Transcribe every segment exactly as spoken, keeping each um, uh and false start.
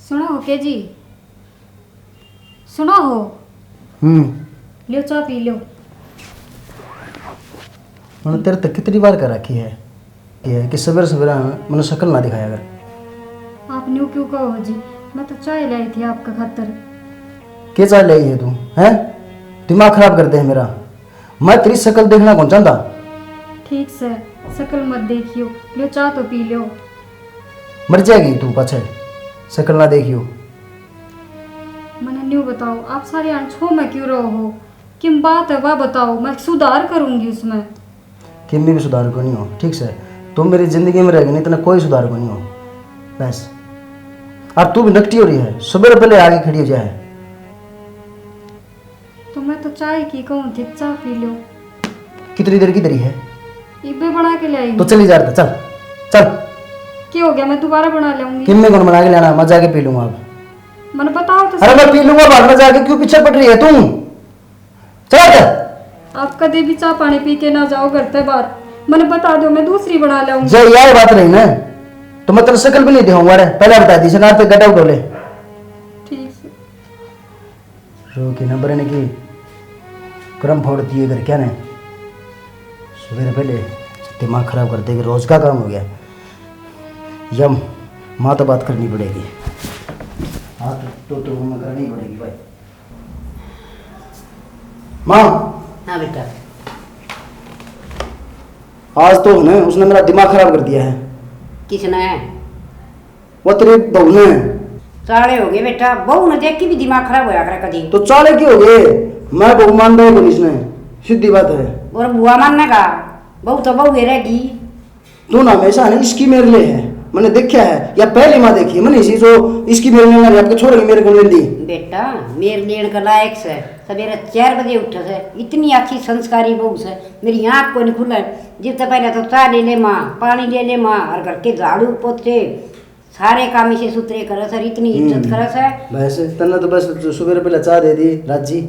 सुनो हो के जी, सुनो हो। हम्म। लो, चाय पी लो। मैंने तेरे तक कितनी बार कह रखी है, ये है कि सवेरे सवेरे मैंने शक्ल ना दिखाया कर। आप न्यू क्यों कहो जी? मैं तो चाय लाई थी आपका खातर। के चाय लाई है तू, हैं? दिमाग खराब कर दे है मेरा। मैं तेरी शक्ल देखना कौन चाहता। ठीक से, शक्ल मत देखियो, लो, चाय तो पी लो। मर जाएगी तू पाछे, शक्ल ना देखियो। मने न्यू बताओ, आप सारे हाण छो में क्यों रहो हो? किम बात है, वह बताओ, मैं सुधार करूंगी उसमें। किम में भी सुधार को नहीं हो, ठीक से? तुम मेरी जिंदगी में रहेगी नहीं, इतना कोई सुधार को नहीं हो, बस। और तू भी नकटी हो रही है, सुबह पहले आगे खड़ी हो जाए। तो मैं तो चाय की कहूँ थी, चाय पी लो। कितनी देर की देरी है? इब्बे बना के ले आई तो हूँ। चली जा रहा, चल, चल। क्या हो गया, मैं दोबारा बना लाऊंगी। किम में कौन बना के लाना, मैं जाके पी लूंगा अब। मैंने बताओ तो अरे सही। मैं पी लूंगा बाद में जाके, क्यों पीछे पड़ रही है तू? चल हट। आप कदे भी चाय पानी पी के ना जाओ घर से बाहर, मैंने बता दो, मैं दूसरी बना लाऊंगी। जय, यही बात रही ना, तो मैं तेरे शक्ल भी नहीं दिखाऊंगा रे, पहले बता दी, शनार पे गड्ढा उठो ले। ठीक से। रो के ना बरन की करम फोड़ दिए घर क्या ने। सवेरे पहले दिमाग खराब कर देगी, रोज का काम हो गया। या माँ तो बात करनी पड़ेगी। हाँ, तो, तो, तो मैं करनी पड़ेगी भाई। माँ। हाँ बेटा। आज तो ना उसने मेरा दिमाग खराब कर दिया है। किसने? वो तेरी बहू ने। चाले हो गए बेटा, बहू ने देख के भी दिमाग खराब होया करे कदी। तो चाले की हो गए? मैं बहू मानता ही कोनी इसने, सीधी बात है। और बुआ मानने का, बहू तो बहू ही रहेगी। तू ना हमेशा है ना इसकी मेरे लिए है, मैंने देखा है, या पहली माँ देखी है मैंने इसी जो इसकी मेरे लिए ना आपके छोरे की मेरे को ले ली। बेटा, मेरे लेन के लायक से, सवेरे चार बजे उठे से, इतनी अच्छी संस्कारी बहू से, मेरी आँख को नहीं खुले। जिब तक पहले तो चाय ले ले माँ, पानी ले ले माँ, और घर के झाड़ू पोछे, सारे काम इसे सुथरे करे सर, इतनी इज्जत हम्म। करे सर। बस, तन्ने तो बस सुबह पहले चाय दे दी, राजी।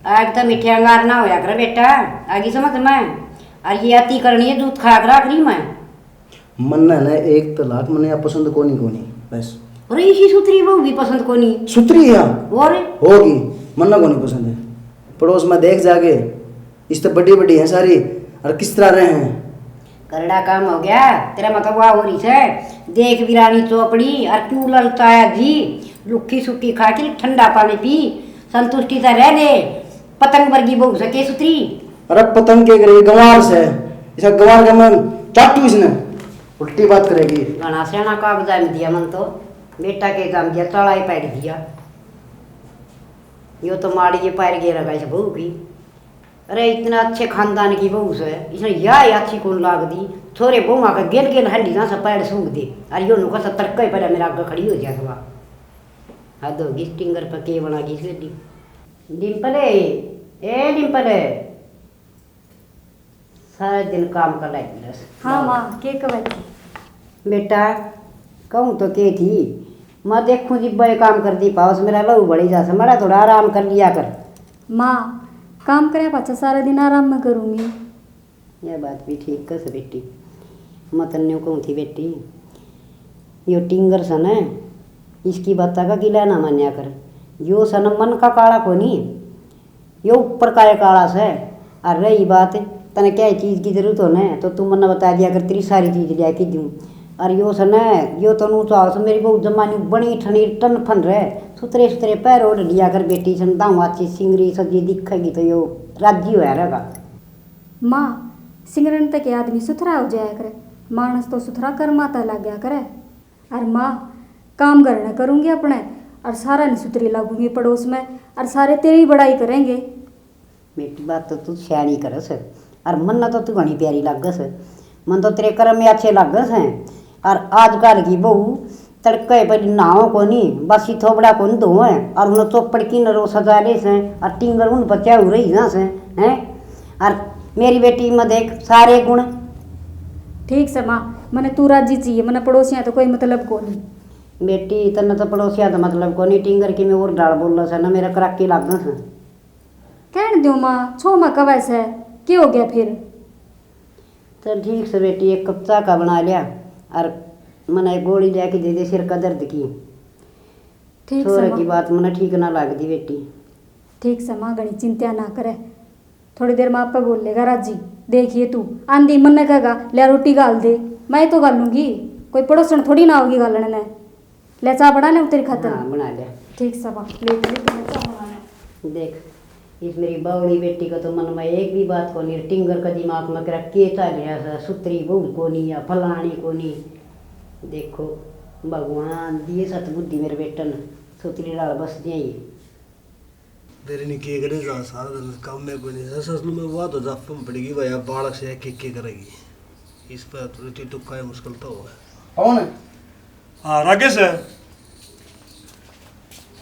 आग तो मीठे अंगार ना होया करे बेटा, आगी समझ में। और ये अति करनी है, दूध खा कर रख रही मैं। मन्ने ना एक तलाक मन्ने या पसंद कोनी, कोनी, बस। और इसी सुथरी बहू भी पसंद कोनी। सुथरी है? और? होगी, मन्ने कोनी पसंद है। पड़ोस में देख जाके, इससे बड़ी बड़ी हैं सारी, और किस तरह रहे हैं। करड़ा काम हो गया, तेरा मतलब वह हो रही से, देख भी रानी चौपड़ी, और क्यों ललचाया जी, लुक्खी सुक्खी खा के ठंडा पानी पी, संतुष्टि से रह ले, पतंग वर्गी बहू से के सुथरी। अरे पतंग के करेगी, गंवार से, इसा गंवार का मन चाटू इसने, उल्टी बात करेगी। घना सियाना कागजा में दिया मन तो, बेटा के जाम दिया, चाला ही पैर दिया। यो तो माड़ी ये पैर गिर गया इस बहू की। अरे इतना अच्छे खानदान की बहू से, इसने या ही अच्छी कौन लाग दी। छोरे बहुआ के गेल गेल हंडी ना से पैर सूख दे। अरे यो नुका से तड़का ही पहले मेरा आगे खड़ी हो जाए तो। हद होगी, टिंगर पर के बना गई सहेली। डिम्पल, ए डिम्पल, सारे दिन काम कर लागी रस। हाँ माँ, के कहवाई थी? बेटा, कहूँ तो के थी, मैं देखूँ जिब्बा ये काम कर दी पावस, मेरा लहू बड़ी जा से, मड़ा थोड़ा आराम कर लिया कर। माँ, काम करे पाछा सारा दिन आराम में करूँगी। यह बात भी ठीक कस बेटी, मैं तन्ने कहूँ थी बेटी, यो टिंगर सन, इसकी बात का गिला ना मान्या कर। यो सन मन का काला कोनी, यो ऊपर का एक आला सै। अर रही बात, तने क्या चीज की जरूरत हो न, तो तू मन्ने बता दिया कर, तेरी सारी चीज लिया के दूं। अर यो सै न, यो तो नू चाहो सै, मेरी बहू जमानी बनी ठनी टन फन रहे, सुथरे सुथरे पैर ओढ़ लिया कर बेटी, सन दाऊं अच्छी सिंगरी सजी दिखेगी तो यो राजी होया रहेगा। माँ, सिंगरन तक के आदमी सुथरा हो जाया करे, मानस तो सुथरा कर्मा तै लाग्या करे। अर माँ, काम घर ने करूँगी अपने, अर सारा ने सुथरी लागूंगी पड़ोस में, अर सारे तेरी बड़ाई करेंगे। बेटी, बात तो तू स्याणी करस, अर मन्ने तो तू घणी प्यारी लागस। मन तो तेरे कर्म ही अच्छे लागस हैं। अर आजकल की बहू तड़के पहले नहाओ कोनी, बस ही थोबड़ा कोनी धोए, अर उन्हें चोपड़ की नरो सजा ले से, अर टिंगर उन बचा हो रही ना से, हैं? अर मेरी बेटी में देख सारे गुण। ठीक से माँ, मने तू राजी चाहिए, मने पड़ोसियां तो कोई मतलब कोनी। बेटी, तन्ने तो पड़ोसियां तो मतलब कोनी, टिंगर की मैं और डाल बोल से ना, मेरा कराकी लाग से। कहन दो माँ, छो में कवे से, के हो गया फिर? चल ठीक से बेटी, एक कप चाह का बना लिया, और मने एक गोली लिया के दे दे सिर का दर्द की। ठीक छोरे की बात मने ठीक ना लगती बेटी। ठीक से माँ, घणी चिंता ना करे, थोड़ी देर में आपे बोल लेगा राजी। देखिए तू, आंधी मन्ने कहेगा, "ले रोटी घाल दे।" मैं ही तो घालूंगी, कोई पड़ोसन थोड़ी ना होगी घालने ने। ले, चाय बना ले तेरी खातर। हाँ, बना ले। ठीक से बा, ले, ले, ले, चाय बना ले। देख, इस मेरी बावड़ी बेटी का तो मन में एक भी बात कोनी, टिंगर का दिमाग में करा के चल रहा है, सुतरी बहू कोनी या फलानी कोनी। देखो, भगवान दिए सतबुद्धि मेरे बेटन, सुतरी लाल बस दिया ही। तेरे ने के करे जा, सारा दिन काम में कोनी। असल में वो तो जाफे में पड़ेगी भाई, अब बालक से के, के करेगी। इस पर तो इतनी दुख का मुश्किल तो होगा। कौन है? हाँ, राकेश है।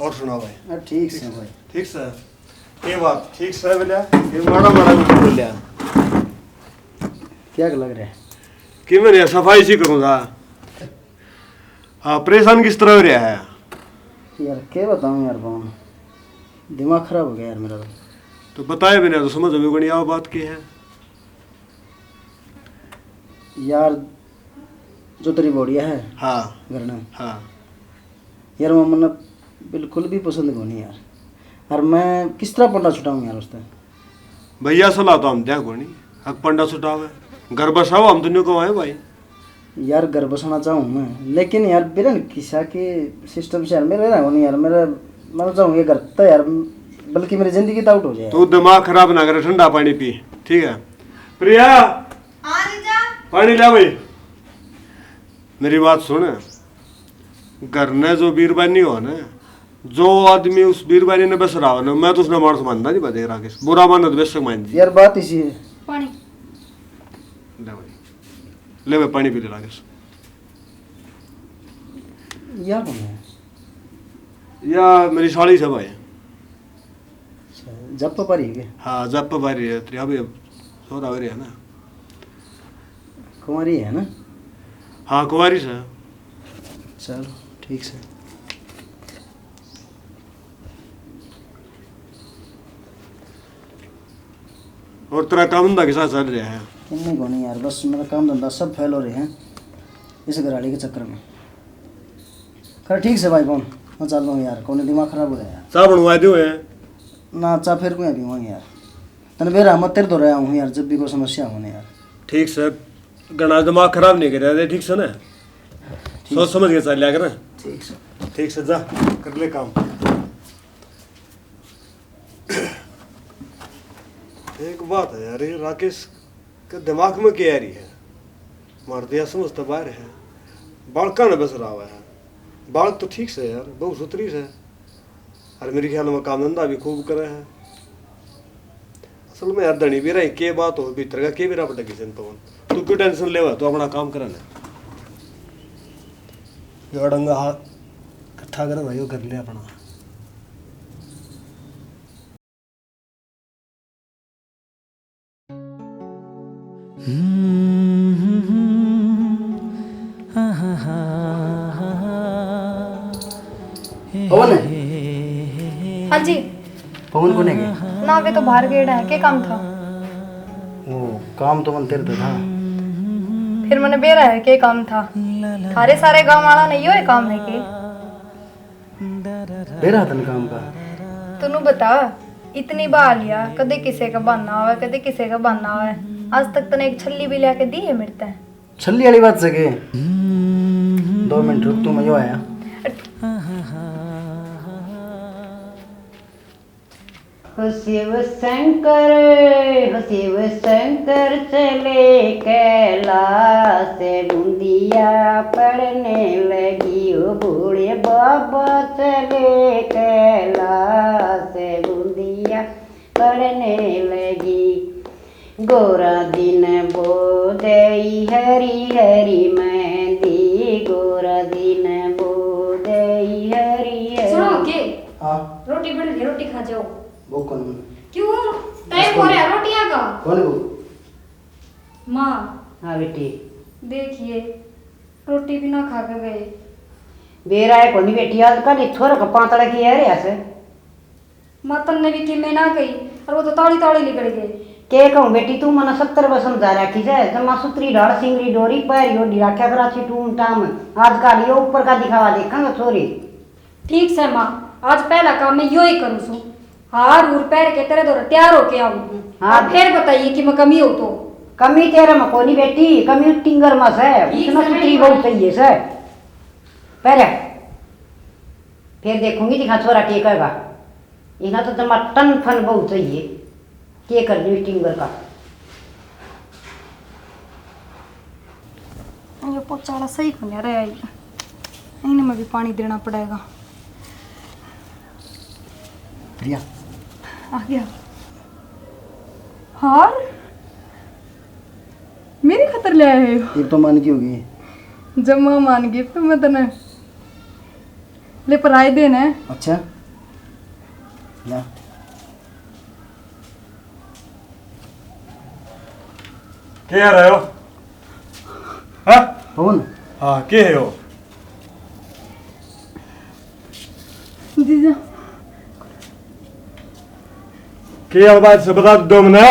और सुनाओ भाई। हाँ, ठीक से भाई। ठीक से। ये बात ठीक से बोलिया, ये माड़ा माड़ा भी बोलिया। क्या लग रहा है? कि मैंने सफाई सी करूँगा। हाँ, परेशान किस तरह हो रहा है? यार, क्या बताऊँ यार पवन, दिमाग खराब हो गया यार मेरा तो। तो बताए बिना तो समझ में कोनी आवे बात की है। यार, जो तेरी बोड़िया है हाँ। घर में, हाँ। यार, वो मन्ने बिल्कुल भी पसंद कोनी यार। और मैं किस तरह पंडा छुटाऊँ यार उससे? भैया, सलाह तो हम द्या कोनी, हक पंडा छुटावे। घर बसाओ, हम तो न्यू कमाए भाई। यार, घर बसाना चाहूँ मैं, लेकिन यार, बिरन किसा के सिस्टम से यार, मेरे रहना कोनी यार, मेरा, मैं तो चाहूँ ये घर तो यार, बल्कि मेरी जिंदगी तो आउट हो जाए। तू दिमाग खराब ना करे, ठंडा पानी पी, ठीक है? प्रिया, हाँ जीजा। पानी ला भाई। मेरी बात सुन, घर ने जो बीरबानी हो ना, जो आदमी उस बीरबानी ने बस रहा हो ना, मैं तो उसने माणस मानता नहीं, देख राकेश, बुरा मानो तो बेशक मान जी। यार, बात इसी है। पानी। ले भाई, ले भाई, पानी पी ले राकेश। या कौन है? या मेरी साली से भाई। अच्छा, जप पा रही है क्या? हाँ, जप पा रही है। तेरी अभी सोरा हो रही है ना? कुंवारी है ना? हाँ, कुंवारी से। चलो, ठीक से। और तेरा काम धंधा कैसा चल रहा है? किन्ने को नहीं यार, बस मेरा काम धंधा सब फेल हो रहे हैं इस घराली के चक्कर में। खैर, ठीक से भाई, कौन मैं चल रहा हूँ यार, कौन दिमाग खराब हो रहा है यार। चाय बनवा दो है। ना, चाय फिर कोई पीवांगे यार। तने बेरा मत तेरे दो रहा हूँ यार, जब भी कोई समस्या हो ना यार। ठीक से, घना दिमाग खराब नहीं कर रहा, ठीक से ना? ठीक सोच से। समझ के चल लिया कर। ठीक से। ठीक से, जा, कर ले काम। एक बात है यार, ये राकेश के दिमाग में क्या आ रही है? मार दिया समझ तो बाहर है। बालका ने बस रहा है। बालक तो ठीक से यार, बहुत सुथरी से। और मेरे ख्याल में काम धंधा भी खूब करे है। असल में यार धनी भी रही, के बात हो भीतर का, के भी रब डगी से तो। तू क्यों टेंशन लेवा, तू अपना काम करे ना। जो अड़ंगा हाथ इकट्ठा करे भाई, वो कर ले अपना। पवन है? हाँ जी। पवन कौन है के? ना, वे तो बाहर गए है। के काम था? वो काम तो मन तेरे तो था। फिर मैंने बेरा है, के काम था? थारे सारे गांव वाला ने यो ही काम है के? बेरा तन काम का। तू नू बता, इतनी बा लिया, कदे किसे का बहाना आवे, कदे किसे का बहाना आवे। आज तक तने एक छल्ली भी लिया के दी है मेरे ते? छल्ली वाली बात से के? दो मिनट रुक, तू, मैं यो आया। हो शिव शंकर, हो शिव शंकर चले कैलाश, बूंदिया पड़ने लगी, ओ भोले बाबा चले कैलाश, बूंदिया पड़ने लगी। गोरा दिन बोदई हरी हरी मेहंदी, गोरा दिन बोदई हरी हरी। सुनो के? हाँ। रोटी बन गई, रोटी खा जाओ। वो कौन? क्यों? टाइम हो रहा है रोटियां का। कौन वो? माँ। हाँ बेटी। देखिए, रोटी भी ना खा के गए। बेरा है कोनी बेटी, आजकल ये छोरा का पातला किया रे ऐसे। माँ तन्ने भी किमे ना कही, और वो तो ताली ताली निकल गए। के कहूँ बेटी, तू मने सत्तर बार समझा रखी सै, जमा सुतरी ढाल, सिंगरी डोरी, पैर ओढ़ी राख्या करा थी टूम टाम। आजकल यो ऊपर का दिखावा देखांगा छोरी। ठीक सै माँ, आज पहला काम मैं यो ही करूँ सूं। हार हूर पहर के तेरे धोरे तैयार होके आऊँ। हाँ। और फिर बताइए कि मैं कमी हो तो। कमी तेरे में कोनी बेटी, कमी टिंगर में सै। ठीक उसने सै, सुतरी ठीक बहू है। चाहिए सै। पहले फिर देखूंगी दिखा छोरा के कहेगा। इन्हें तो जमा टन फन बहू चाहिए। के कर दूं इस टिंगर का? ये पोचाला सही कोन्या रहा है। इन्हें में भी पानी देना पड़ेगा। प्रिया। आ गया। हार? मेरी खातर ले आए हो? एक तो मान की होगी। जम्मा मान गई फिर मैं तने। ले पर आए देना है। अच्छा। ला। के आ रहे हो? हाँ? कौन? हाँ, के है हो? जीजा। के आवाज से बता दो मने।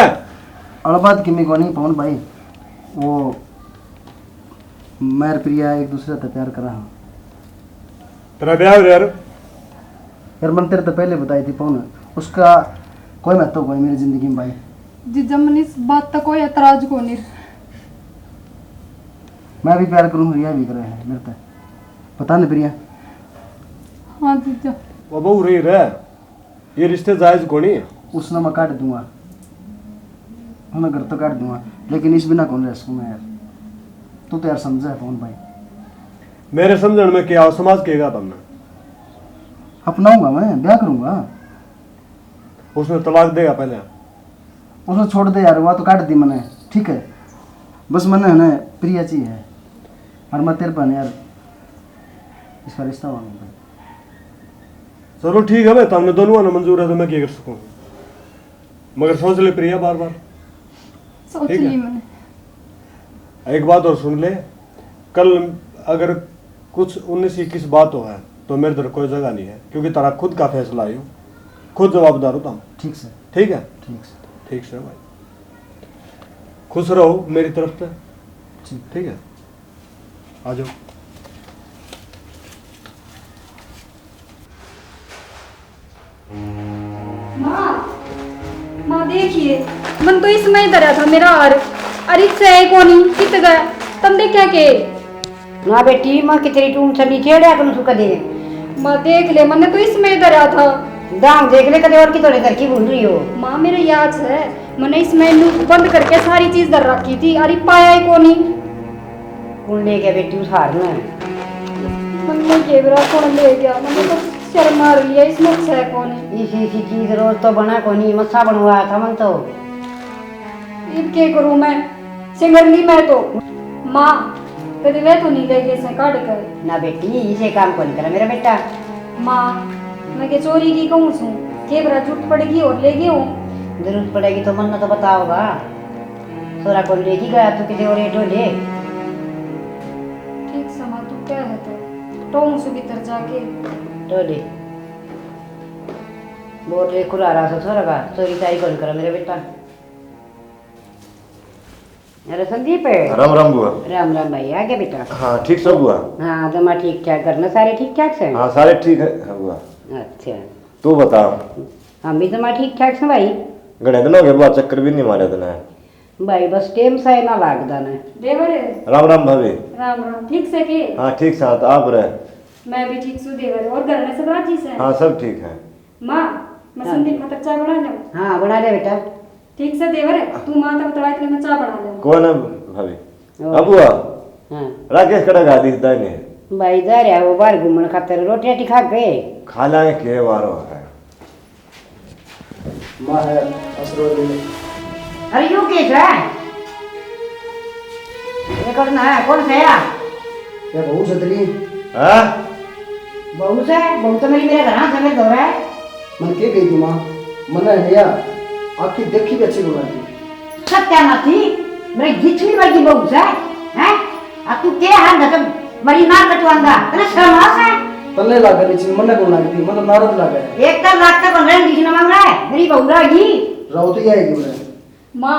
अलबात की मैं कोनी पवन भाई, वो मैं और प्रिया एक दूसरे से प्यार करा हाँ। तेरा ब्याह हो यार। यार, मन तेरे तो पहले बताई थी पवन, उसका कोई महत्व कोई मेरी जिंदगी में भाई। जीजा, मन इस बात तक कोई एतराज को नहीं। मैं भी प्यार करूँ, रिया भी करे है मेरे ते। पता नहीं प्रिया। हाँ जीजा। वो बहू रही रे, ये रिश्ते जायज कोनी। उसने मैं काट दूंगा, उन्हें घर तो काट दूंगा, लेकिन इस बिना कौन रह सकूँ मैं यार। तू तो यार समझा है कौन भाई। मेरे समझण में क्या हो, समाज कहेगा तुमने? अपनाऊंगा मैं, ब्याह करूंगा। उसने तलाक देगा पहले। उसने छोड़ दे यार, वो तो काट दी मैंने, ठीक है। बस मैंने है ना प्रिया चाहिए है, और मैं तेरे पर यार इसका रिश्ता मांगूंगा। चलो ठीक है भाई, तुमने दोनों ने मंजूर है तो मैं क्या कर सकूँ, मगर सोच ले प्रिया बार बार। सोच ठीक है। ली मैंने। एक बात और सुन ले, कल अगर कुछ उन्नीस इक्कीस बात हो है तो मेरे इधर कोई जगह नहीं है, क्योंकि तारा खुद का फैसला आयो, खुद जवाबदार हो तुम। ठीक सै। ठीक है? ठीक सै। ठीक सै भाई, खुश रहो मेरी तरफ से। ठीक। ठीक है, आ जाओ। माँ, माँ देखिए, मन तो इसमें ही धरा था मेरा हार। अरे इससे है कोनी, कित गया? तम देखा के? ना बेटी, माँ की तेरी टूम छली छेड़या करूँ तू कदे। माँ देख ले, मैंने तो इसमें ही धरा था। दाम देख ले कदे और की तोड़े धर की भूल रही हो। माँ मेरे याद है, मैंने इसमें नू बंद करके सारी चीज धर रखी थी। अरे पाया ही कोनी। कौन ले गया बेटी उस हार ने? मन्ने के बेरा कौन ले गया? मैंने तो सिर मार लिया, इसमें अच्छा है कौन? इसी इसी चीज रोज तो बना कोनी, मसा बनवाया था मन तो। इब के करूं मैं? सिंगर ली मैं तो। माँ, कदे वे तो नहीं ले गए से काट कर। ना बेटी, इसे काम कौन करे मेरा बेटा? माँ, मैं के चोरी की कहूँ सूं, के बेरा जरूरत पड़ेगी और ले गए हो। जरूरत पड़ेगी तो मन तो बताओगा। छोरा को लेके गया तू किते और ये टोले। ठीक सै माँ, तू कह है तो टोऊं सु भीतर जाके। टोले। बोल रे कुरारा सा छोरा का, चोरी चारी कौन करा मेरा बेटा। अरे संदीप। राम राम बुआ। राम राम भाई, आ गया बेटा? हाँ, ठीक सै बुआ। हाँ, जमा ठीक ठाक, घर में सारे ठीक ठाक सै? हाँ, सारे ठीक है बुआ। अच्छा। तू बता। हम भी जमा ठीक ठाक सै भाई। घणे दिन हो गए बुआ, चक्कर भी नहीं मारा तने। भाई, बस टेम सा ही ना लागदा ने। देवर। राम राम भाभी। राम राम, ठीक सै के? हाँ, ठीक सै, तो आप रहे। मैं भी ठीक सूं देवर, और घर में सब राजी सै? हाँ, सब ठीक है। माँ, मैं हाँ। संदीप खातर चाय बना लूँ? हाँ, बना ले बेटा। ठीक सै देवर, तू माँ तक तड़ा इतने में चाय बना ले। कौन है भाभी? और? अब हुआ? हाँ। राकेश कड़ा गा दिखता ही नहीं। भाई जा रहा वो बाहर घूमने खातर, रोटी राटी खा गए। खा लाए के वारो है। माँ है, असरो ले। अरे, यो के है? ये कौन है? कौन है यार? ये बहू सतरी। हाँ? बहू से? बहू तो मेरी मेरे घर से मेरे दौरा है। मन के गई थी माँ? मन है या आखी देखी भी अच्छी बना दी। सत्यानाशी, मेरे जितनी मर्जी बहू से, हैं? आ तू के हाल धकम मरी ना कटवांगा, तने शर्म आ से? तन्ने लागे नहीं, मन्ने कौन लागे थी, मन तो नारद लागे। एक तो लाख तक बन रहे, जिसने मांग रहा है, मेरी बहू रहेगी। राव तो ये आएगी बोले। माँ,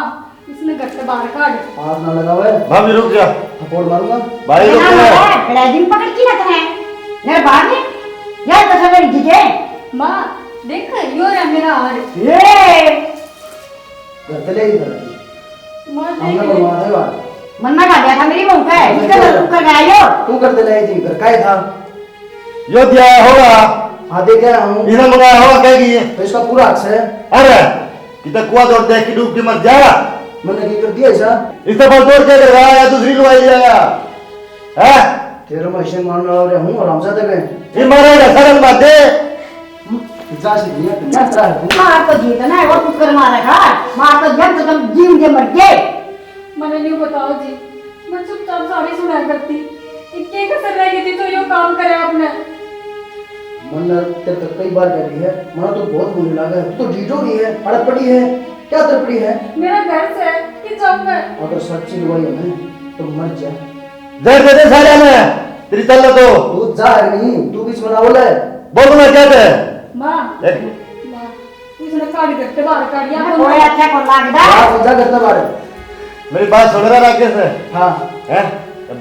इसने घर से बाहर काट। हाथ ना लगावे। भाभी, रुक जा। थप्पड़ मारूंगा। भाई, रुक ना जा। मारे, बड़ा दिन पकड़ की ना तने। मेरे बाहर ने, यार, कसम मेरी जीजे। माँ, देख, यो रहा मेरा हार। ये। घर से ले ही घर। माँ, हमने देख। बनवा दे बाहर। मन्ना का दिया था मेरी बहू का, इसका घर ऊपर का आयो। तू घर से ले आई थी, घर का ही था। यो दिया होगा। हाँ, दे क्या हूँ? इधर मंगाया होगा, कह गई है। तो इसका पूरा हक है। अरे, कितना कुआ दौड़ दे कि डूब के मर जा। मैंने की कर दिया ऐसा? इससे बस दौड़ के कर रहा है, दूसरी लुगाई ले आया। हैं? तेरे में ऐसे मारने वाले हूँ, हरामजादे में। ये मारेगा, शर्म बात दे। हम्म, जा से दुनिया, दुनिया खराब है। मार तो दिए ना, और कुछ कर मारेगा। मार तो दिया, तो तुम जीव के मर गए। मैंने नहीं बताओ जी। मैं चुपचाप सारी सुना करती। इक्के कसर रह गई थी तो यो काम करे आपने। मन्ना तेरे तक कई बार कह दी है, मन्ना तू बहुत बुरी लागे है, तू तो डीडो रही है, अड़प पड़ी है, क्या तड़पड़ी है? मेरा घर से कि जाऊं मैं? अगर सच्ची लुगाई है ना, तो मर जा। जहर दे दे सारे में, तेरी तल्ला तो। तू जहर नहीं, तू बीच में ना बोले। बोल ना क्या दे? माँ। देख। माँ। इसने काट करते बाहर काट दिया। मैं कोई अच्छा कौन लागदा? बाहर कौन जा करते बाहर? मेरी बात सुन रहा राकेश? हाँ। हैं?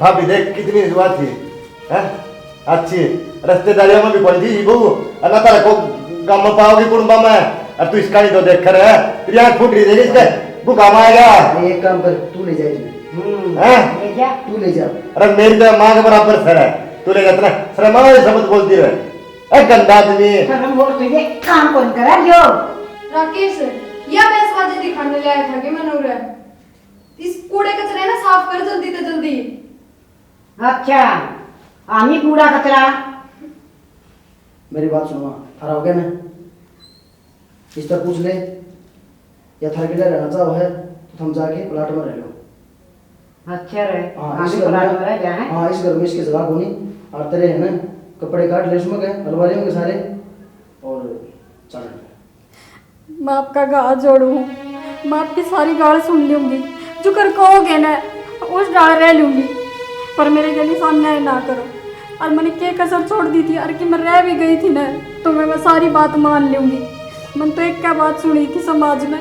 भाभी देख कितनी जुआ थी। हैं? अच्छी। रिश्तेदारियों में भी बन गई बहू। और ना तारा को गाँव में पाओगी कुंबा में। और तू इसका नहीं तो देख कर है। तेरी आँख फूट रही है इसके। भूखा मार गया। ये एक काम कर, तू ले जा इसमें। हम्म, हैं? ले जा। तू ले जा। अरे मेरी तो माँ के बराबर सर है। तू ले जा, इतना शर्मा वाली शब्द बोलती रहे। ए, गंदा आदमी। शर्म बोल तुझे, काम कौन करे जो? राकेश, या बहसबाजी दिखाने ले आया था कि मनोहर? इस कूड़े कचरे ना साफ कर जल्दी से जल्दी। अच्छा, आमी कूड़ा कचरा। मेरी बात सुनो, थारा हो गया ना? इससे पूछ ले, या थारे किधर रहना चाहो है, तो तुम जाके प्लाट में रह लो। अच्छा रे, हाँ, आमी इस घर प्लाट में, में रह गया है। हाँ, इस घर में इसकी जगह कोनी। और तेरे है ना, कपड़े काट ले इसमें के, अलमारी में के सारे, और चल। मैं आपका हाथ जोड़ू हूँ, मैं आपकी सारी गाल सुन लूंगी, जो कर कहोगे ना, उस डाल रह लूंगी, पर मेरे गली सामने आए ना करो। और मैंने के कसर छोड़ दी थी, और कि मैं रह भी गई थी ना, तो मैं वह सारी बात मान लूंगी। मैंने तो एक क्या बात सुनी थी समाज में,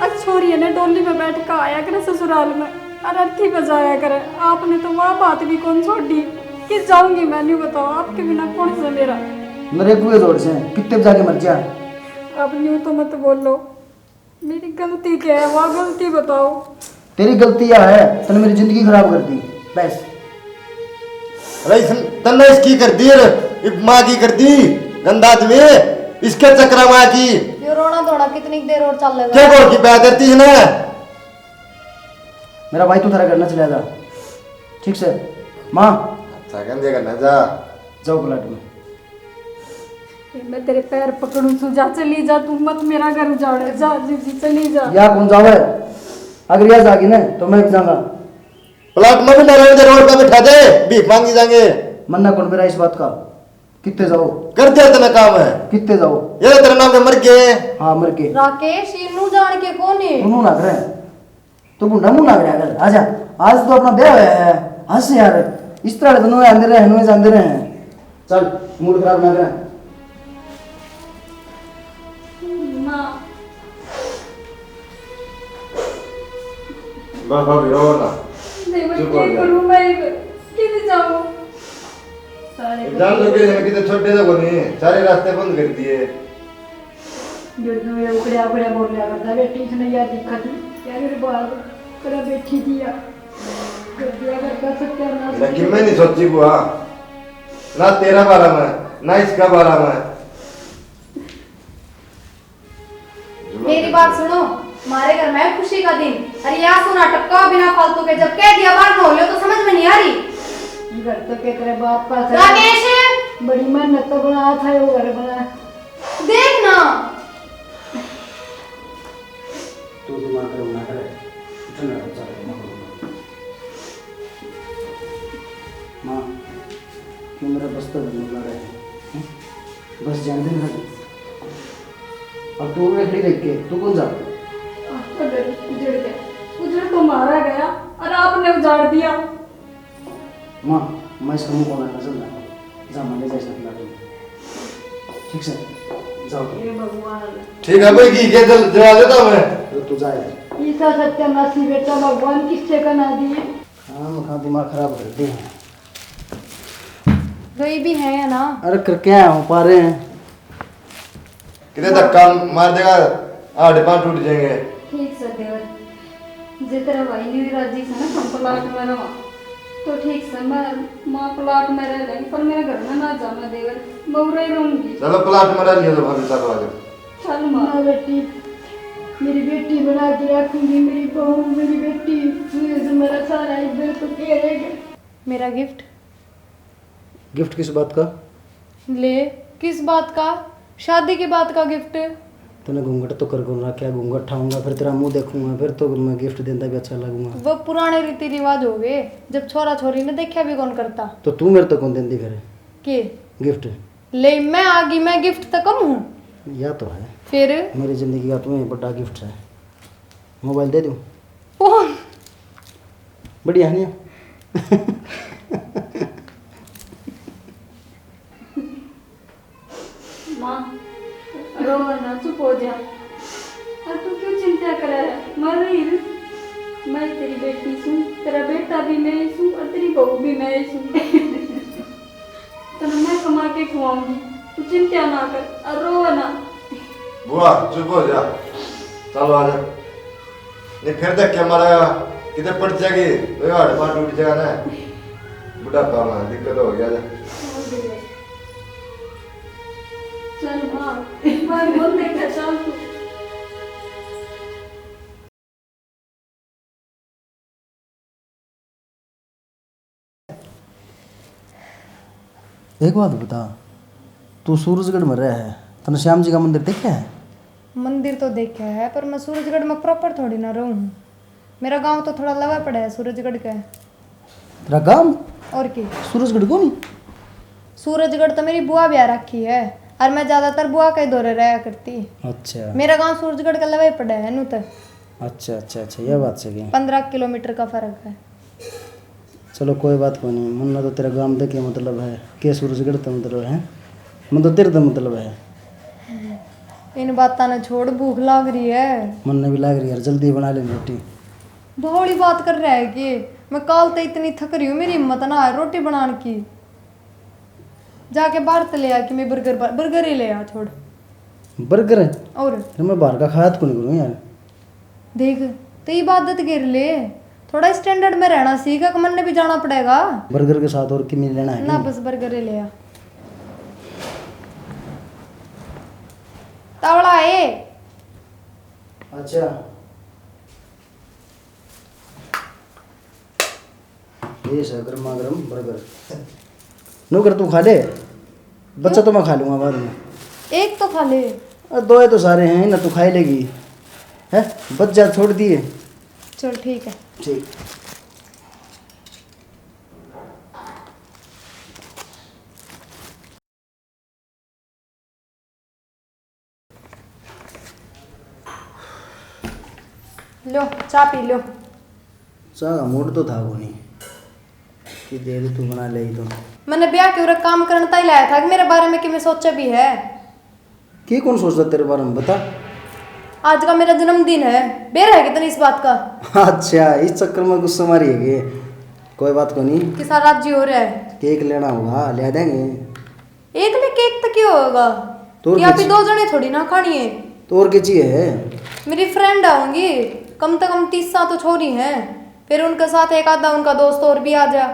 अक छोरी है ना, डोली में बैठ कर आया करे ससुराल में, और अर्थी बजाया करे। आपने तो वह बात भी कौन छोड़ी कि जाऊंगी मैं, नहीं बताओ, आपके बिना कौन सा मेरा। मेरे कुए जोड़ से, कितने बजा के मर जा। अब न्यू तो मत बोलो, मेरी गलती क्या है, वह गलती बताओ। तेरी गलती यह है, तने मेरी जिंदगी खराब कर दी, बस। अरे इस, तन्ने इसकी कर दी, रे, इब माँ की कर दी, गंदा आदमी, इसके चक्कर में की। यो रोना धोना कितनी देर और चल लेगा? क्या बोल की पैदा थी इसने? मेरा भाई तू थारा घर ना चला जा, ठीक से? माँ। अच्छा कहंदे घर ना जा। जाओ प्लाट में। मैं तेरे पैर पकड़ू सु, जा चली जा, तू मत मेरा घर उजाड़े, जा जी, जी चली जा। या कौन जावे? अगर या जागी ना तो मैं भी जाऊंगा। प्लाट में भी ना रहने दे, रोड पे बिठा दे, भीख मांगी जाएंगे। मन्ना कौन मेरा इस बात का? कितने जाओ? कर दिया तने काम है। कितने जाओ? ये तेरे नाम के मर गए। हाँ, मर गए। राकेश, ये नू जान के कौन है? तू नू ना करे। तो भुंडा मुंह ना करया कर। आजा, आज तो अपना ब्याह होया है। हंस यार, इस तरह तो नोए आंदे रहे, नोए जांदे रहे। चल, मूड खराब ना कर। माँ। बस भाभी, रो ना। नहीं, मैं चुप हो क्या जा। करूँ, मैं किधर जाऊँ? सारे जान दो के, कितने छोटे से कोनी, सारे रास्ते बंद कर दिए। जो तू ये उकड़िया उकड़िया बोल लिया करता, बैठी इसने यार दिक्कत नहीं। क्या मेरे बाल कड़ा बैठी थी यार। कर दिया करता सत्यानाश। लेकिन मैं नहीं सोची बुआ, ना तेरा बारा में, ना इसका बारा में। मेरी बात सुनो, हमारे घर में खुशी का दिन, अरे या सुना टपका बिना फालतू के, जब कह दिया बार हो लियो तो समझ में नहीं आ रही। घर तो के तेरे बाप का था। राकेश! बड़ी मेहनत तो बना था, वो घर बना। देख ना। तू दिमाग खराब ना करे। इतना अच्छा है, माँ। माँ, क्यों मेरा बस्ता बनने लगा है? हैं? बस जान दे ना। अब तू मैं खड़ी देख के, तू कौन जा? आपका घर उजड़ गया। उजड़ तो मारा गया और आपने उजाड़ दिया। माँ, मैं इसका मुंह कौन रखना चाहता? जा, मैं ले जा इसका प्लाट में। ठीक से? जाओ। हे भगवान। ठीक है भाई, की के जल-, जला देता मैं। तो तू जा यार। ईसा सत्यानाशी बेटा भगवान किससे कना दिए? हाँ, मैं कहाँ दिमाग खराब कर दे। गई भी है या ना? अरे करके आया हूँ, पा रहे हैं। कितने धक्का मार देगा, हाथ पाँव टूट जाएंगे। ठीक से देवर, जे तेरा भाई नहीं राजी से ना, हम प्लाट में रहा तो ठीक से, मैं माँ प्लाट में रह लेंगे, पर मेरे घर में ना जाना देवर, मैं उरे ही रहूंगी। चलो प्लाट में रह लिया तो भाभी, चलो आ जाओ। चल माँ। ना बेटी, मेरी बेटी बना के रखूंगी, मेरी बहू, मेरी बेटी, तू ये जो मेरा सारा इधर तो कह रहेगा। मेरा गिफ्ट। गिफ्ट किस बात का? ले, किस बात का? शादी की बात का गिफ्ट। तूने घूंघट तो कर कौन रखा, घूंघट उठाऊंगा, फिर तेरा मुंह देखूंगा, फिर तो मैं गिफ्ट देता भी अच्छा लगूंगा। वो पुराने रीति रिवाज हो गए, जब छोरा छोरी ने देखा भी कौन करता। तो तू मेरे तो कौन देंदी फिर? के? गिफ्ट। ले, मैं आ गई, मैं गिफ्ट तो कम हूँ। या तो है। फिर? मेरी जिंदगी का तुम्हें बड़ा गिफ्ट है। मोबाइल दे दूँ? फोन। बढ़िया है नहीं? माँ, रो ना, चुप हो जा। और तू क्यों चिंता करे? मर रही है। मैं तेरी बेटी सूं, तेरा बेटा भी मैं ही सूं और तेरी बहू भी मैं ही सूं। तने मैं कमा के खुआऊंगी, तू चिंता ना कर और रो ना। बुआ, चुप हो जा। चलो, आ जा। नहीं, फिर धक्के मारेगा, किते पड़ जाएगी, तो ये हाथ पाँव टूट जाएगा ना। बुढ़ापा में दिक्कत हो गया ना। चल माँ, मैं बोल देगा, चल तू। एक बात बता, तू सूरजगढ़ में रह है, तने श्याम जी का मंदिर देखा है? मंदिर तो देखा है, पर मैं सूरजगढ़ में प्रॉपर थोड़ी ना रहूँ। मेरा गांव तो थोड़ा लगा पड़ा है सूरजगढ़ के। तेरा गांव? और के? सूरजगढ़ को नहीं? सूरजगढ़ तो मेरी बुआ ब्याह रखी है, और मैं ज्यादातर बुआ के धोरे रहा करती। अच्छा। मेरा गांव सूरजगढ़ के लगा ही पड़ा है, नू तो। अच्छा, अच्छा, अच्छा, यह बात सही है। पन्द्रह किलोमीटर का फर्क है। चलो, कोई बात कोनी, मन्ने तो तेरा गांव देखे मतलब है, के सूरजगढ़ तो मतलब है, मैं तो तेरे तो मतलब है। इन बातां ने छोड़, भूख लाग रही है। मन्ने भी लाग रही है, जल्दी बना ले रोटी। बहोली बात कर रहा है के? मैं काल ते इतनी थक रही हूँ, मेरी हिम्मत ना है रोटी बनाने की। जाके बाहर ते ले आ कि मैं बर्गर, बर्गर ही ले आ, छोड़। बर्गर? और? फिर मैं बाहर का खाया तो कोनी करूँ यार। देख, तो ये आदत गिर ले, थोड़ा स्टैंडर्ड में रहना सीख, अक मन ने भी जाना पड़ेगा। बर्गर के साथ और किमी लेना है ना, कि? बस बर्गर ही ले आ। तावला है। अच्छा। ये सै गर्मा गर्म बर्गर। नौकर, तू खा ले, बच्चा तो मैं खा लूंगा बाद में। एक तो खा ले। अरे, दो तो सारे हैं ना, तू खाई लेगी। है, बच्चा छोड़ दिए। चल, ठीक है। ठीक। लो, चाय पी लो। चाय का मूड तो था कोनी कि दे दे, तू बना ले तो। मैंने ब्याह के उरे काम करन ताई लाया था कि मेरे बारे में किमें सोचा भी है? के कौन सोचता तेरे बारे में, बता। आज का मेरा जन्मदिन है, बेरा है कितनी इस बात का? अच्छा, इस चक्कर में गुस्सा मारी है के? कोई बात कोनी। किसा राजी हो रहा है? केक लेना होगा, ले देंगे। एक ले केक तो क्या होगा? तो और कि आप ही दो जने थोड़ी ना खानी है। तो और के चाहिए है? मेरी फ्रेंड आऊंगी, कम से कम तीस तो छोरी हैं, फिर उनके साथ एक आधा उनका दोस्त और भी आ जा।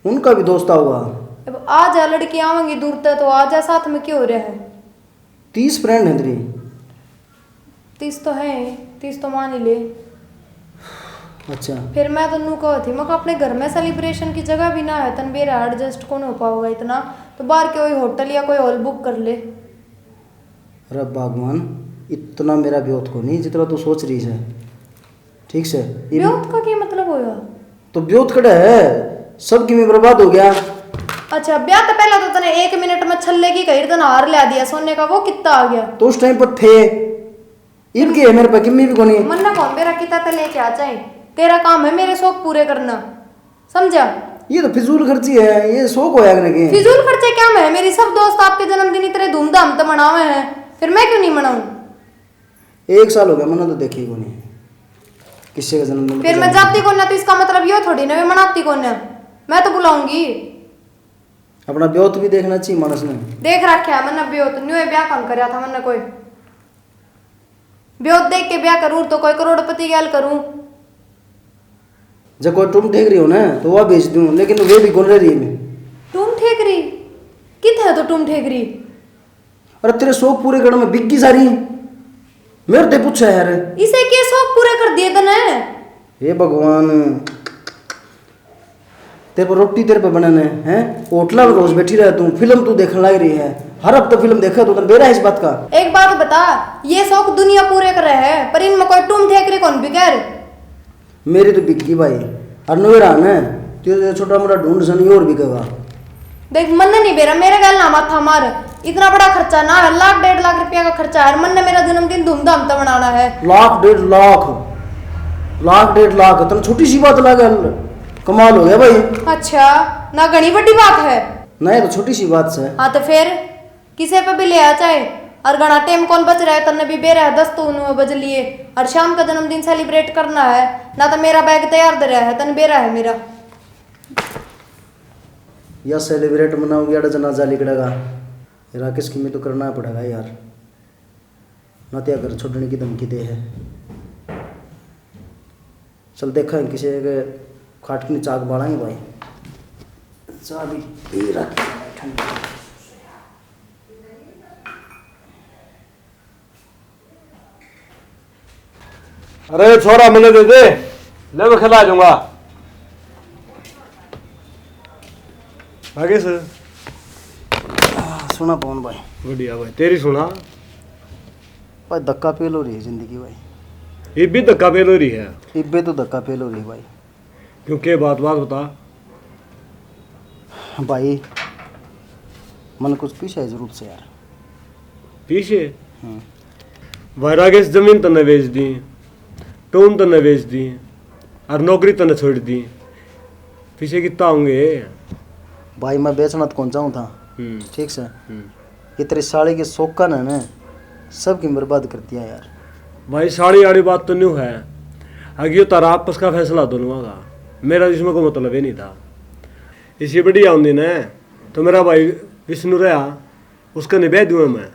उनका भी दोस्त आऊगा। अब आ जा, लड़की आवेंगी दूर तक, तो आ जा, साथ में क्यों हो रहा है? तीस फ्रेंड हैं तेरी? तीस तो है, तीस तो मान ही ले। अच्छा। फिर मैं तो नू कहा थी, मैं कहा, अपने घर में सेलिब्रेशन की जगह भी ना है, तन बेरा एडजस्ट कौन हो पाओगा इतना, तो बाहर के कोई होटल या कोई हॉल बुक कर ले। अरे भगवान, इतना मेरा ब्योत को नहीं जितना तू सोच रही है। ठीक से, ये ब्योत का क्या मतलब होया? तो ब्योत कड़े है, सब किमें बर्बाद हो गया। अच्छा, ब्याह तो पहला तो तने एक मिनट में छल्ले की कही, तने हार ला दिया सोने का, वो कितना आ गया? तो उस टाइम पर थे, इब के है मेरे पे किम्मी भी कोनी। मन्ना कौन बेरा किता ते लेके आ जाए, तेरा काम है मेरे शौक पूरे करना, समझा? ये तो फिजूल खर्ची है, ये शौक होया करने के। फिजूल खर्चे क्या में है? मेरी सब दोस्त आपके जन्मदिन इतने धूमधाम तो मनावे हैं, फिर मैं क्यों नहीं मनाऊं? एक साल हो गया, मैंने तो देखी ही कोनी किसी का जन्मदिन। फिर मैं जाती कोन्या तो इसका मतलब यो थोड़ी ना मैं मनाती कोन्या, मैं तो बुलाऊंगी। अपना ब्योत भी देखना चाहिए मानस ने। देख रखा है मैंने ब्योत, न्यू ब्याह कौन करया था मैंने कोई। ब्योत देख के ब्याह करूं तो कोई करोड़पति गैल करूं। जब कोई टूम ठेकरी हो ना तो वह बेच दूं, लेकिन वे भी कौन रही है। टूम ठेकरी? कित है तो टूम ठेकरी? अरे तेरे शौक पूरे करने में बिक गई सारी। मेरे ते पूछा यार। इसे के शौक पूरे कर दिए तने? हे भगवान, तेरे पर रोटी तेरे पे बने ने, हैं? होटल में रोज बैठी रह तू, फिल्म तू देखने लग रही है, हर हफ्ते फिल्म देखे तू, तने बेरा है इस बात का? एक बात बता, ये शौक दुनिया पूरे करे है, पर इनमें कोई टूम ठेकरी कौन बिकर? मेरी तो बिकी भाई, और नोरा ने, तो छोटा मोटा ढूंढ सनी और बिकेगा। देख, मन्ने नहीं बेरा, मेरे गैल ना माथा मार। इतना बड़ा खर्चा ना है, लाख डेढ़ लाख रुपया का खर्चा है, और मन्ने मेरा जन्मदिन धूमधाम से मनाना है। लाख डेढ़ लाख? लाख डेढ़ लाख? तने छोटी सी बात लगे, कमाल हो गया भाई। अच्छा, ना घणी बड़ी बात है। ना, ये तो छोटी सी बात से। हाँ, तो फिर किसे पे भी ले आ चाहे, और घणा टाइम कौन बच रहा है, तन्ने भी बेरा है, दस तो उन्होंने बज लिए, और शाम का जन्मदिन सेलिब्रेट करना है ना, तो मेरा बैग तैयार धरया है, तन बेरा है मेरा। या सेलिब्रेट मनाओगे, अड़ा जनाजा लिकड़ेगा। राकेश की में तो करना पड़ेगा यार, ना तो घर छोड़ने की धमकी दे है। चल देखा किसी के खाट की चाक बालांगे भाई। चाबी दे रखी है ठंडी। अरे छोरा, मन्ने दे दे, ले मैं खिला दूंगा। आगे सर। सुना पवन भाई। बढ़िया भाई, तेरी सुना। भाई धक्का पेल हो रही है जिंदगी भाई। ये भी धक्का पेल हो रही है। इब्बे तो धक्का पेल हो रही है भाई। क्यों, के बात, बात बता। भाई, मन कुछ पीछे है जरूर से यार। पीछे? हम्म। भाई राकेश, जमीन तन्ने बेच दी, टूम तन्ने बेच दी, और नौकरी तन्ने छोड़ दी, पीछे कितना होंगे? भाई, मैं बेचना तो कौन चाहूँ था, हम्म। ठीक से। हम्म। ये तेरी साली के शौक का ने सबकी बर्बाद कर दिया यार। भाई, साली वाली बात तो न्यू है, अगियो तारा आपस का फैसला दोनों का, मेरा इसमें कोई मतलब ही नहीं था। इसी बढ़िया होंदी ने तो मेरा भाई विष्णु रहा, उसका निभाई दूंगा मैं।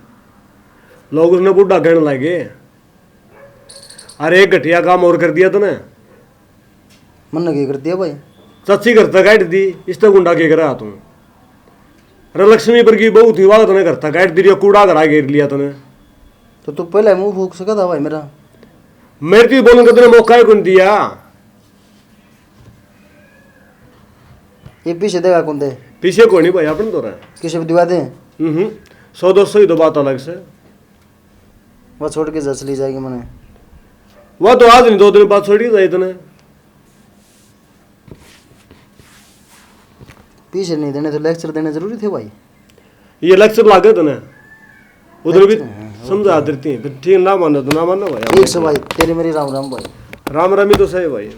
लोग उसने बूढ़ा कहने लगे। अरे, एक घटिया काम और कर दिया तूने। मन्ने के कर दिया भाई? चाची घर तक काट दी, इस तक गुंडा के करा तू? अरे, लक्ष्मी पर की बहू थी, वाह तने घर तक काट दी, कूड़ा घरा घेर लिया तने। तो तू पहले मुंह फूक सका था भाई मेरा। मेरे तो बोलने का तूने मौका ही कौन दिया। ये पीछे देगा कौन दे? पीछे कोई नहीं भाई, अपन तो रहा। किसी भी दिवा दे? हम्म, सौ दो सौ ही तो बात अलग से। वह छोड़ के जस ली जाएगी मने। वह तो आज नहीं, दो दिन बाद छोड़ के जाए तने। पीछे नहीं देने तो लेक्चर देने जरूरी थे भाई। ये लेक्चर लागे तने, उधर भी लेक्चर, हाँ, समझा ओके। देती हैं, फिर ठीक ना मानो तो ना मानो भाई। ठीक से भाई, तेरी मेरी राम राम भाई। राम राम ही तो सही भाई।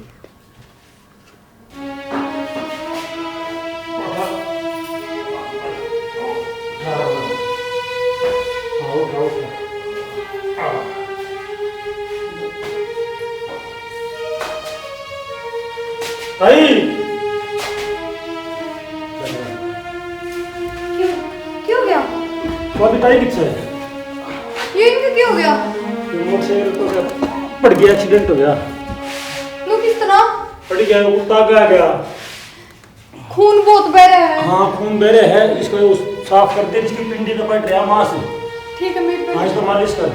ताई। क्यों, क्यों हो गया? भाभी, ताई किथे है? ये इनका क्यों हो गया? ये मोटरसाइकिल तो क्या पड़ गया, एक्सीडेंट हो गया। वो किस तरह? पड़ गया, वो तागा आ गया। खून बहुत बह रहा है। हाँ, खून बह रहा है, इसको उस, साफ कर दे, इसकी पिंडी तो कट रहा मांस। ठीक है, मैं हाँ, इसको मालिश कर।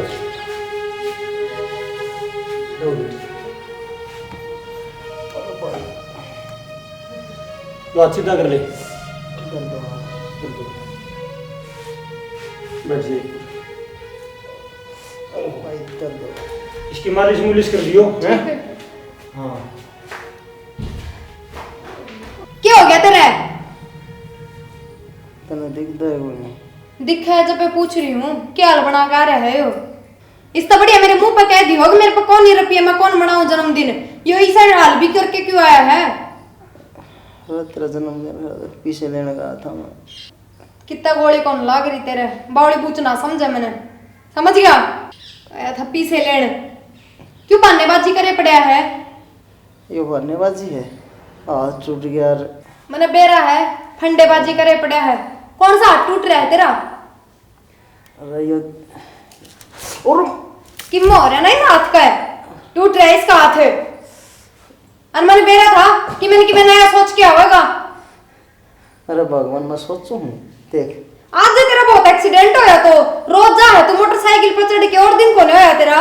दो मिनट। लो, हाथ सीधा कर ले। कर दो, हाँ, कर दो। बैठ जाइए। भाई, कर दो। इसकी मालिश मुलिश कर दियो, ठीक हैं? है। हाँ। क्या हो गया तेरे? तने दिखता है कोई नहीं। दिखा है जब मैं पूछ रही हूँ, क्या हाल बना के आ रहा है यो? इससे बढ़िया मेरे मुंह पे कह दी हो कि मेरे पे कौन ही रुपये, मैं कौन मनाऊं जन्मदिन। यो इसा हाल भी करके क्यों आया है? तेरा जन्मदिन है, पीसे लेने का आया था मैं। कितना गोली कौन लाग रही तेरे? बावली बूच ना समझे मैंने, समझ गया? आया था पीसे लेने। क्यों बहानेबाजी करे पड़ा है? यो बहानेबाजी है, हाथ टूट गया यार। मैंने बेरा है, फंडेबाजी करे पड़ा है। कौन सा हाथ टूट रहा है तेरा? अरे यो, और किम्मा हो रहा ना इस हाथ का है, टूट रहा है इसका हाथ। और मैंने बेरा था कि मैंने कि मैंने नया सोच के आवेगा। अरे भगवान, मैं सोचू हूँ, देख। आज तेरा बहुत एक्सीडेंट होया तो रोज जा है तू मोटरसाइकिल पर चढ़ के, और दिन कोने होया तेरा।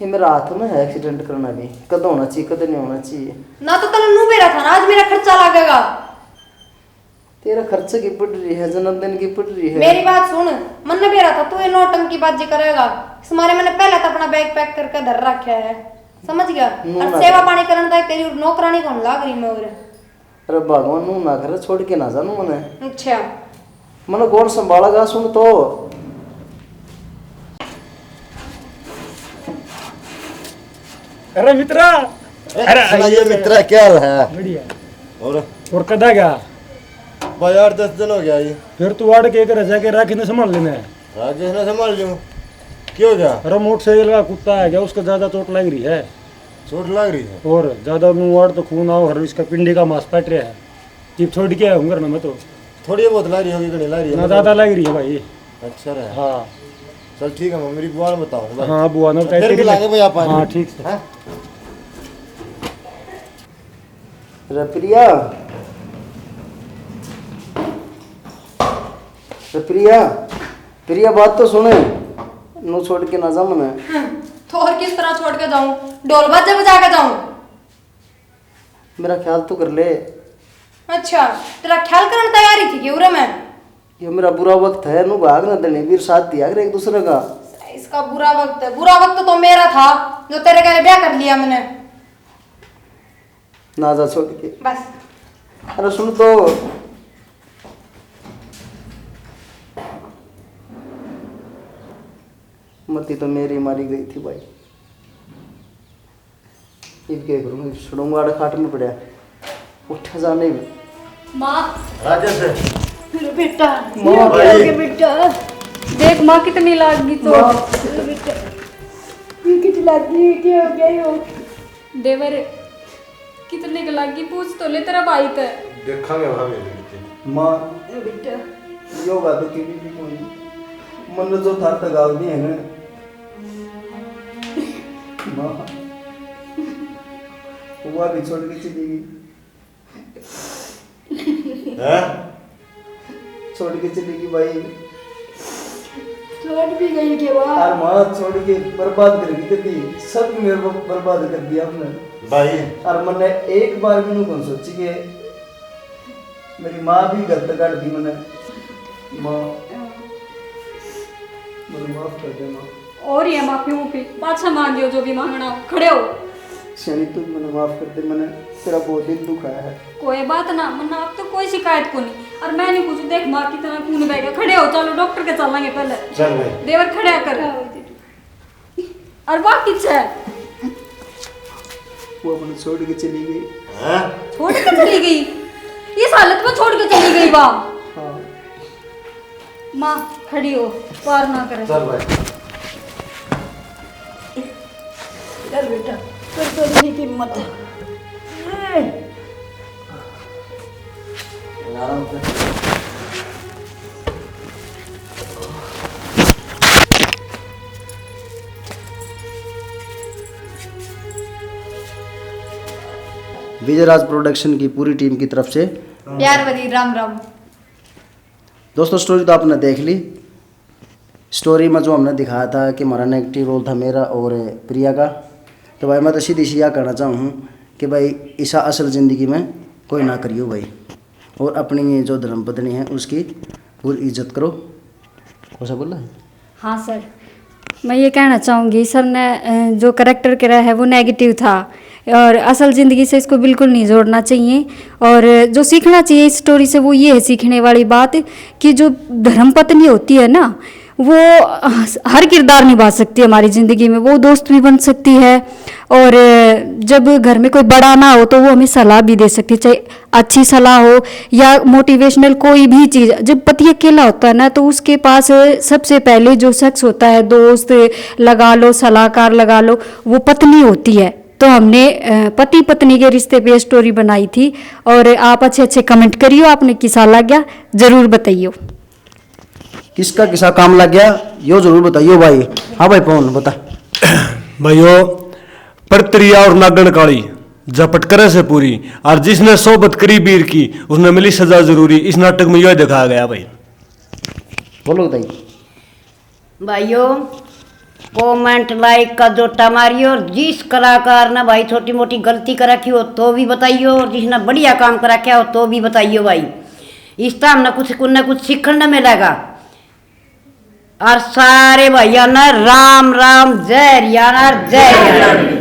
ये मेरा हाथ में है एक्सीडेंट करना भी, कद होना चाहिए, कद नहीं होना चाहिए। ना तो तने नू बेरा था ना, आज मेरा खर्चा लागेगा। तेरा खर्चे की पड़ रही है, जन्मदिन की पड़ रही है। मेरी बात सुन, मन्ने बेरा था तू ये नौटंकी बाजी करेगा, इस मारे मैंने पहले तो अपना बैग पैक करके धर रखा है, समझ गया? नू और ना सेवा कर। पानी करन तक तेरी नौकरानी कौन लाग रही मैं और। अरे भगवान, नू ना करे, छोड़ के ना जानू मने। अच्छा। मने कौन संभालेगा, सुन तो। अरे मित्रा। ए, अरे सुनाइए मित्रा, क्या हाल है? बढ़िया। और? और कदा गया? भाई, आठ दस दिन हो गया ये। फिर तू वाड़ के एक रजा के राखी ने संभाल लेना है। राखी ने संभाल लूं। क्यों हो गया? अरे मोटरसाइकिल का कुत्ता आ गया, उसको ज्यादा चोट लग रही है। चोट लग रही है? और ज्यादा मुंह वाड़ तो खून आओ, हर इसका पिंडी का मांस पट रहा है। जिब छोड़ के आया हूँ घर में मैं तो। थोड़ी बहुत लग रही होगी, घणी लग रही है ना, मतलब? ज्यादा लग रही है भाई। अच्छा रहा। हाँ। चल ठीक है, मैं मेरी बुआ ने बताऊँ भाई। हाँ, बुआ ने बताई फिर थी मिलांगे भाई अपन। हाँ, ठीक से। हाँ? रे प्रिया, रे प्रिया, प्रिया, बात तो सुने। नू छोड़ के ना जा मने। हम्म, तो और किस तरह छोड़ के जाऊं? ढोल बाजे बजा के जाऊं? मेरा ख्याल तो कर ले। अच्छा, तेरा ख्याल करने तैयार ही थी कि उरे मैं? ये मेरा बुरा वक्त है, नू भाग ना देने, वीर साथ दिया कर एक दूसरे का। इसका बुरा वक्त है? बुरा वक्त तो मेरा था, जो तेरे घर ब्याह कर लिया मैंने। ना जा छोड़ के। बस। अरे सुन तो, मती तो मेरी मारी गई थी भाई। इब क्या करूँ, इब सड़ूंगा आड़े खाट में पड़ा। उठा जा नहीं। माँ। राजेश। मेरा बेटा, माँ। मेरा भाई। बेटा। देख माँ, कितनी लाग गई तो। माँ। मेरा बेटा, ये कितनी लाग गई, क्या हो गया यो? देवर, कितने के लागी, पूछ तो ले तेरा भाई ते। देखांगे वहाँ मेरे बेटे। माँ, ए बेटा, यो बात के भी, भी कोई। मन जो थार तक गाल नहीं है ना। माँ, वो भी छोड़ के चली गई। हैं? छोड़ के चली गई भाई। छोड़ भी गई के बाद? यार माँ छोड़ के बर्बाद कर दी तेरी, सब मेरे को बर्बाद कर दिया आपने। भाई। और मैंने एक बार भी नहीं कौन सोची के मेरी माँ भी घर तक काट दी मैंने। माँ, मैंने माफ कर दे माँ। और ये माफी मुफी पाछा मांगियो, जो भी मांगना हो। खड़े हो। सैनी, तू मैंने माफ कर दे, मैंने तेरा बहुत दिल दुखाया है। कोई बात ना, मन्ना आप तो कोई शिकायत को नहीं। और मैं नहीं कुछ, देख माँ कितना खून बह गया। खड़े हो, चलो डॉक्टर के चलेंगे पहले। चल भाई। देवर खड़ा कर। और वाह किस है? वो मैंने छोड़ के चली गई। हैं? छोड़ के चली गई? इस हालत में छोड़ के चली गई वाह? हाँ। माँ, खड़ी हो, पार ना करे। चल भाई। चल बेटा, फिर तो नहीं की हिम्मत। आराम से। विजयराज प्रोडक्शन की पूरी टीम की तरफ से प्यार भरी राम राम। दोस्तों, स्टोरी तो आपने देख ली। स्टोरी में जो हमने दिखाया था कि हमारा नेगेटिव रोल था मेरा और प्रिया का, तो भाई मैं तो सीधी सी यह कहना चाहूँ कि भाई इसा असल ज़िंदगी में कोई ना करियो भाई, और अपनी ये जो धर्म पत्नी है उसकी पूरी इज्जत करो। कौन सा बोला है? हाँ सर, मैं ये कहना चाहूँगी, सर ने, अ, जो कैरेक्टर करा है वो नेगेटिव था और असल ज़िंदगी से इसको बिल्कुल नहीं जोड़ना चाहिए। और जो सीखना चाहिए इस स्टोरी से वो ये है सीखने वाली बात कि जो धर्म पत्नी होती है ना, वो हर किरदार निभा सकती है हमारी ज़िंदगी में। वो दोस्त भी बन सकती है, और जब घर में कोई बड़ा ना हो तो वो हमें सलाह भी दे सकती है, चाहे अच्छी सलाह हो या मोटिवेशनल कोई भी चीज़। जब पति अकेला होता है ना, तो उसके पास सबसे पहले जो शख्स होता है, दोस्त लगा लो, सलाहकार लगा लो, वो पत्नी होती है। तो हमने पति पत्नी के रिश्ते पे स्टोरी बनाई थी। और आप अच्छे अच्छे कमेंट करियो, आपने किसा लग गया, जरूर बताइयो। किसका किसा काम लग गया, यो जरूर बताइयो भाई। हाँ भाई पवन, बता। भाइयों, परत्रिया और नागण काली झपट करे से पूरी, और जिसने सोबत करी बीर की, उसने मिली सजा जरूरी। इस नाटक में यो दिखाया गया भाई। बोलो बताइए। भाइयों, कमेंट लाइक का जोटा मारियो, और जिस कलाकार ने भाई छोटी मोटी गलती कर रखी हो तो भी बताइयो, और जिसने बढ़िया काम कर रखा हो तो भी बताइयो भाई। इसका हमने कुछ कुछ सीखने मिलेगा। और सारे भैया ने राम राम, जय हरियाणा और जय हरियाणा।